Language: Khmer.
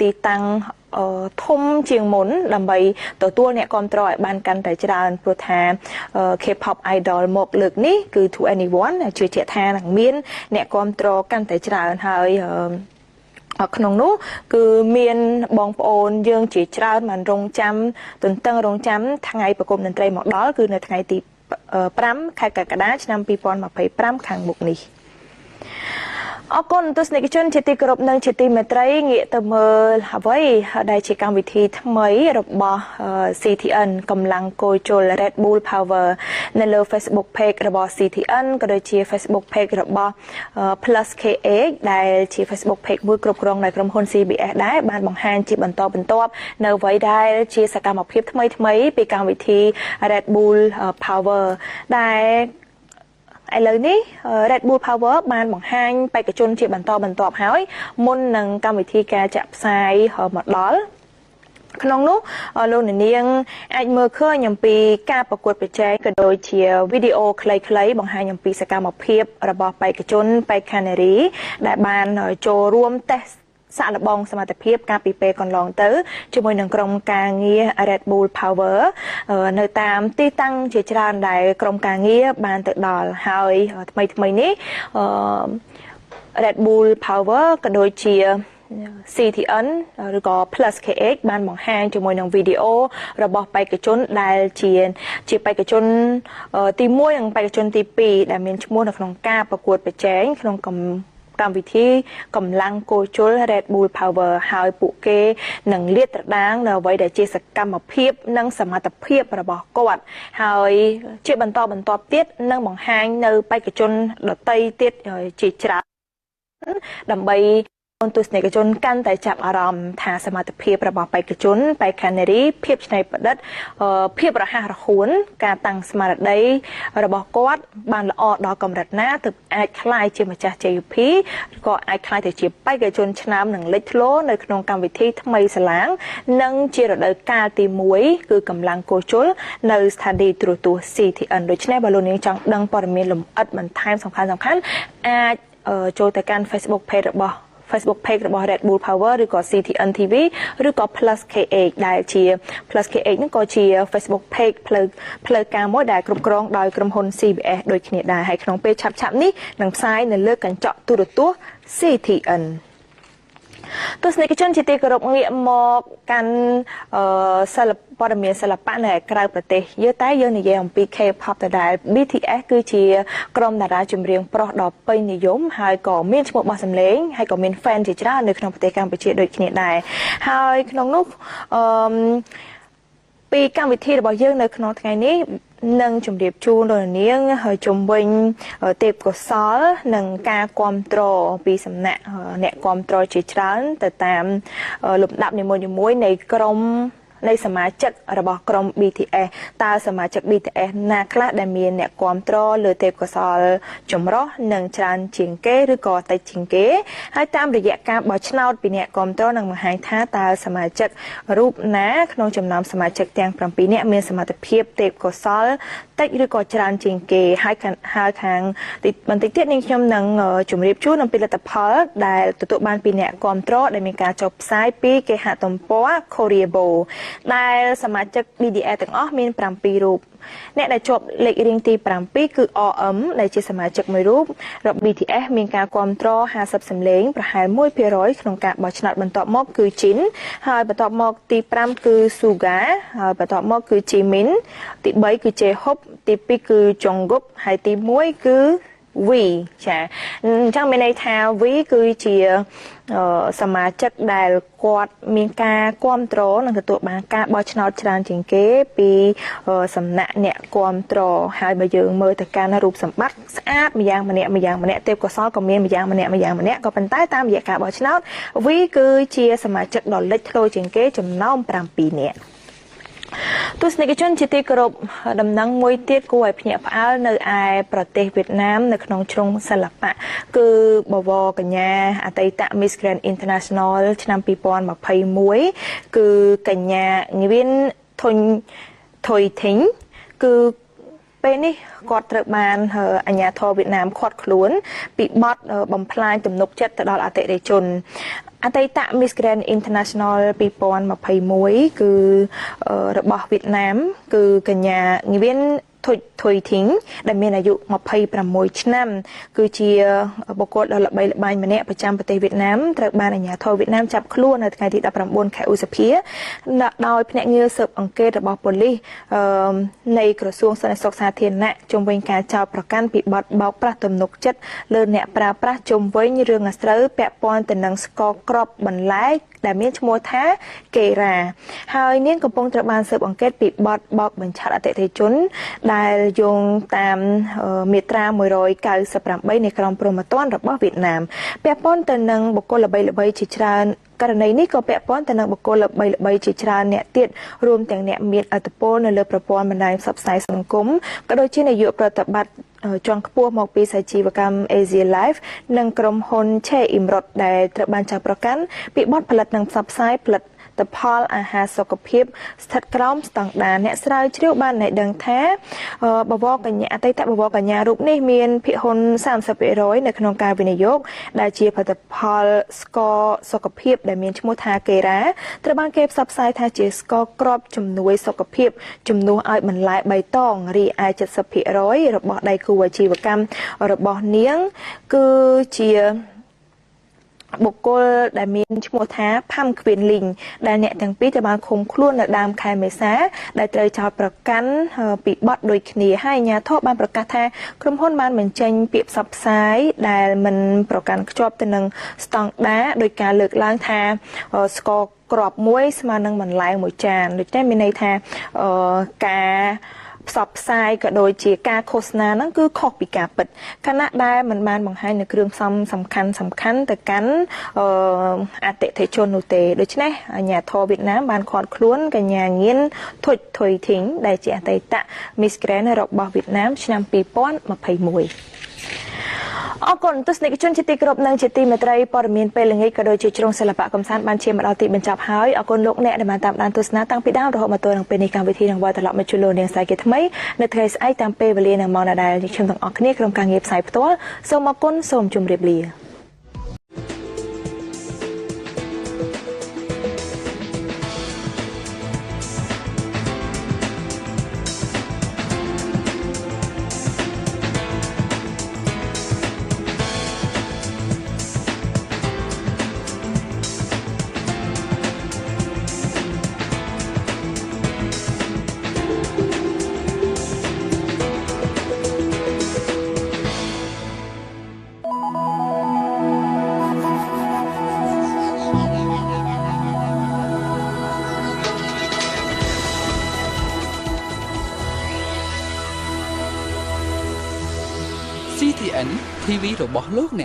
ទីតាំងធំជាងមុនដើម្បីទទួលអ្នកគាំទ្រឲ្យបានកាន់តែច្រើនព្រោះថា K-pop idol មកលើកនេះគឺ 2NE1 ជឿជាក់ថានឹងមានអ្នកគាំទ្រកាន់តែច្រើនហើយក្នុងនោះគឺមានបងប្អូនយើងជាច្រើនបានរងចាំទន្ទឹងរង់ចាំថ្ងៃប្រគំតន្ត្រីមកដល់គឺនៅថ្ងៃទី5ខែកក្កដាឆ្នាំ2025ខាងមុខនេះ។អរគុណទស្សនិកជនជាទីគោរពនិងជាទីមេត្រីងាកទៅមើលអ្វីដែលជាកម្មវិធីថ្មីរបស់ CTN កម្លាំងគោជល Red Bull Power នៅលើ Facebook Page របស់ CTN ក៏ដូចជា Facebook Page របស់ Plus KH ដែលជា Facebook Page មួយគ្រប់គ្រងដោយក្រុមហ៊ុន CBS ដែរបានបង្ហាញជាបន្តបន្ទាប់នៅអ្វីដែលជាសកម្មភាពថ្មីៗពីកម្មវិធី Red Bull Power ដែលឥឡូវនេះ Red Bull Power បានបង្ហាញបេក្ខជនជាបន្តបន្ទាប់ហើយមុននឹងកម្មវិធីការចាក់ផ្សាយមកដល់ក្នុងនោះលោកអ្នកនាងអាចមើលឃើញអំពីការប្រកួតប្រជែងក៏ដូចជាវីដេអូខ្លីៗបង្ហាញអំពីសកម្មភាពរបស់បេក្ខជនបេក្ខនារីដែលបានចូលរួមតេស្តសាកល្បងសមត្ថភាពកាលពីពេលកន្លងទៅជាមួយនឹងក្រុមការងារ Red Bull Power នៅតាមទីតាំងជាច្រើនដែលក្រុមការងារបានទៅដល់ហើយថ្មីថ្មីនេះ Red Bull Power ក៏ដូចជា CTN ឬក៏ Plus KH បានបង្ហាញជាមួយនឹងវីដេអូរបស់បេក្ខជនដែលជាបេក្ខជនទី1និងបេក្ខជនទី2ដែលមានឈ្មោះនៅក្នុងការប្រកួតប្រជែងក្នុងកម្មវិធីកម្លាំងគោជល Red Bull Power ហើយពួកគេនឹងលាតត្រដាងនៅអ្វីដែលជាសកម្មភាពនិងសមត្ថភាពរបស់គាត់ហើយជាបន្តបន្ទាប់ទៀតនឹងបង្ហាញនៅបេក្ខជនដទៃទៀតជាច្រើនដើម្បីទស្សនិកជនកាន់តែចាប់អារម្មណ៍ថាសមត្ថភាពរបស់បេក្ខជនបេក្ខនារីភាពច្នៃប្រឌិតភាពរហ័សរហួនការតាំងស្មារតីរបស់គាត់បានល្អដល់កម្រិតណាទើបអាចក្លាយជាម្ចាស់ជ័យភីឬក៏អាចក្លាយទៅជាបេក្ខជនឆ្នើមនិងលេចធ្លោនៅក្នុងកម្មវិធីថ្មីស្លាងនិងជារដូវកាលទី1គឺកម្លាំងគោជលនៅស្ថានីយ៍ទូរទស្សន៍ CTN ដូច្នេះបើលោកនាងចង់ដឹងព័ត៌មានលម្អិតបន្ថែមសំខាន់ៗអាចចូលទៅកាន់ Facebook Page របស់ Facebook Page របស់ Red Bull Power ឬក៏ CTN TV ឬក៏ Plus KH ដែលជា Plus KH ហ្នឹងក៏ជា Facebook Page ផ្លូវការមួយដែលគ្រប់គ្រងដោយក្រុមហ៊ុន CBS ដូចគ្នាដែរហើយក្នុងពេលឆាប់ៗនេះនឹងផ្សាយនៅលើកញ្ចក់ទូរទស្សន៍ CTN ទស្សនិកជនជាទីគោរពងាកមកកាន់សិល្បព័ត៌មានសិល្បៈនៅក្រៅប្រទេសយើងតែយើងនិយាយអំពី K-pop ដដែល BTS គឺជាក្រុមតារាចម្រៀងប្រុសដ៏ពេញនិយមហើយក៏មានឈ្មោះបោះសម្លេងហើយក៏មាន fan ជាច្រើននៅក្នុងប្រទេសកម្ពុជាដូចគ្នាដែរហើយក្នុងនោះអឺពីកម្មវិធីរបស់យើងនៅក្នុងថ្ងៃនេះនឹងជម្រាបជូនដល់នាងហើយជំវិញទេពកោសលនិងការគាំទ្រពីសំណាក់អ្នកគាំទ្រជាច្រើនទៅតាមលំដាប់នីមួយៗនៃក្រុមនៃសមាជិករបស់ក្រុម BTS តើសមាជិក BTS ណាខ្លះដែលមានអ្នកគាំទ្រលើទេពកោសលចម្រុះនិងច្រើនជាងគេឬក៏តិចជាងគេហើយតាមរយៈការបោះឆ្នោតពីអ្នកគាំទ្រនឹងបង្ហាញថាតើសមាជិករូបណាក្នុងចំណោមសមាជិកទាំង7នាក់មានសមត្ថភាពទេពកោសលតិចឬក៏ច្រើនជាងគេហើយខាងបន្តិចទៀតនាងខ្ញុំនឹងជម្រាបជូនអំពីលទ្ធផលដែលទទួលបានពីអ្នកគាំទ្រដែលមានការចុះផ្សាយពីគេហទំព័រ Koreabo ដែលសមាជិក BTS ទាំងអស់មាន7រូបអ្នកដែលជាប់លេខរៀងទី7គឺ RM ដែលជាសមាជិកមួយរូបរបស់ BTS មានការគាំទ្រ50សម្លេងប្រហែល1%ក្នុងការបោះឆ្នោតបន្ទាប់មកគឺ Jin ហើយបន្ទាប់មកទី5គឺ Suga ហើយបន្ទាប់មកគឺ Jimin ទី3គឺ J-Hope ទី2គឺ Jungkook ហើយទី1គឺ V ចាអញ្ចឹងមានន័យថា V គឺជាសមាជិកដែលគាត់មានការគាំទ្រនិងទទួលបានការបោះឆ្នោតច្រើនជាងគេពីសំណាក់អ្នកគាំទ្រហើយបើយើងមើលទៅកាន់រូបសម្បត្តិស្អាតម្យ៉ាងម្នាក់ម្យ៉ាងម្នាក់ទេពកោសលក៏មានម្យ៉ាងម្នាក់ម្យ៉ាងម្នាក់ក៏ប៉ុន្តែតាមរយៈការបោះឆ្នោត V គឺជាសមាជិកដ៏លេចធ្លោជាងគេចំណោម7នាក់ទស្សនិកជនជាទីគោរពដំណឹងមួយទៀតគួរឲ្យភ្ញាក់ផ្អើលនៅឯប្រទេសវៀតណាមនៅក្នុងជ្រុងសិល្បៈគឺបវរកញ្ញាអតីត Miss Grand International ឆ្នាំ2021គឺកញ្ញាងៀនធុញថុយធីងគឺពេលនេះគាត់ត្រូវបានអាជ្ញាធរវៀតណាមឃាត់ខ្លួនពីបទបំផ្លាញទំនុកចិត្តទៅដល់អតិថិជន។ អតីត Miss Grand International 2021គឺរបស់វៀតណាមគឺកញ្ញាងៀន ធុចថុយធីងដែលមានអាយុ26ឆ្នាំគឺជាបុគ្គលដ៏ល្បីល្បាញម្នាក់ប្រចាំប្រទេសវៀតណាមត្រូវបានអាជ្ញាធរវៀតណាមចាប់ខ្លួននៅថ្ងៃទី19ខែឧសភាដោយភ្នាក់ងារស៊ើបអង្កេតរបស់ប៉ូលីសនៃក្រសួងសន្តិសុខសាធារណៈជុំវិញការចោទប្រកាន់ពីបទបោកប្រាស់ទំនុកចិត្តលើអ្នកប្រើប្រាស់ជុំវិញរឿងអាស្រូវពាក់ព័ន្ធទៅនឹងស្ករគ្រាប់បន្លែដែលមានឈ្មោះថាកេរ៉ាហើយនាងកំពុងត្រូវបានស៊ើបអង្កេតពីបទបោកបញ្ឆោតអតិថិជនដែលយោងតាមមាត្រា198នៃក្រមព្រហ្មទណ្ឌរបស់វៀតណាមពាក់ព័ន្ធទៅនឹងបុគ្គលល្បីៗជាច្រើនករណីនេះក៏ពាក់ព័ន្ធទៅនឹងបុគ្គលល្បីៗជាច្រើនអ្នកទៀតរួមទាំងអ្នកមានឥទ្ធិពលនៅលើប្រព័ន្ធបណ្ដាញផ្សព្វផ្សាយសង្គមក៏ដូចជានាយកប្រតិបត្តិជាន់ខ្ពស់មកពីសាជីវកម្ម Asia Life និងក្រុមហ៊ុន ឆេអ៊ីមរ៉ុតដែលត្រូវបានចោទប្រកាន់ពីបទផលិតនិងផ្សព្វផ្សាយផលិតផលអាហារសុខភាពស្ថិតក្រោមស្តង់ដារអ្នកស្រាវជ្រាវបានឲ្យដឹងថាបវរកញ្ញាអតីតបវរកញ្ញារូបនេះមានភាគហ៊ុន 30% នៅក្នុងការវិនិយោគដែលជាផលិតផលស្ករសុខភាពដែលមានឈ្មោះថាកេរ៉ាត្រូវបានគេផ្សព្វផ្សាយថាជាស្ករគ្រាប់ជំនួយសុខភាពជំនួសឲ្យបន្លែបៃតងរីឯ 70% របស់ដៃគូអាជីវកម្មរបស់នាងគឺជាបុគ្គលដែលមានឈ្មោះថាផាំខ្វៀនលីងដែលអ្នកទាំងពីរត្រូវបានឃុំខ្លួននៅដើមខែមេសាដែលត្រូវចោទប្រកាន់ពីបទដូចគ្នាហើយអាជ្ញាធរបានប្រកាសថាក្រុមហ៊ុនបានបញ្ចេញពាក្យផ្សព្វផ្សាយដែលមិនប្រកាន់ខ្ជាប់ទៅនឹងស្តង់ដារដោយការលើកឡើងថាស្ករគ្រាប់មួយស្មើនឹងបន្លែមួយចានដូច្នេះមានន័យថាការផ្សព្វផ្សាយក៏ដូចជាការឃោសនាហ្នឹងគឺខុសពីការពិតខណៈដែលមិនបានបង្ហាញនៅគ្រឿងផ្សំសំខាន់ទៅកាន់អតិថិជននោះទេដូច្នេះអាជ្ញាធរវៀតណាមបានឃាត់ខ្លួនកញ្ញាងៀនធុចថុយធីងដែលជាអតីត Miss Grand របស់វៀតណាមឆ្នាំ2021អរគុណទស្សនិកជនជាទីគោរពនិងជាទីមេត្រីព័ត៌មានពេលល្ងាចក៏ដូចជាជ្រុងសិល្បៈកំសាន្តបានឈានមកដល់ទីបញ្ចប់ហើយអរគុណលោកអ្នកដែលបានតាមដានទស្សនាតាំងពីដើមរហូតមកទល់នឹងពេលនេះកម្មវិធីនឹងវិលត្រឡប់មកជួបលោកនាងសាយគេថ្មីនៅថ្ងៃស្អែកតាមពេលវេលានិងម៉ោងដដែលខ្ញុំទាំងអស់គ្នាក្រុមការងារផ្សាយផ្ទាល់សូមអរគុណសូមជម្រាបលាCTN TV របស់លោកអ្នក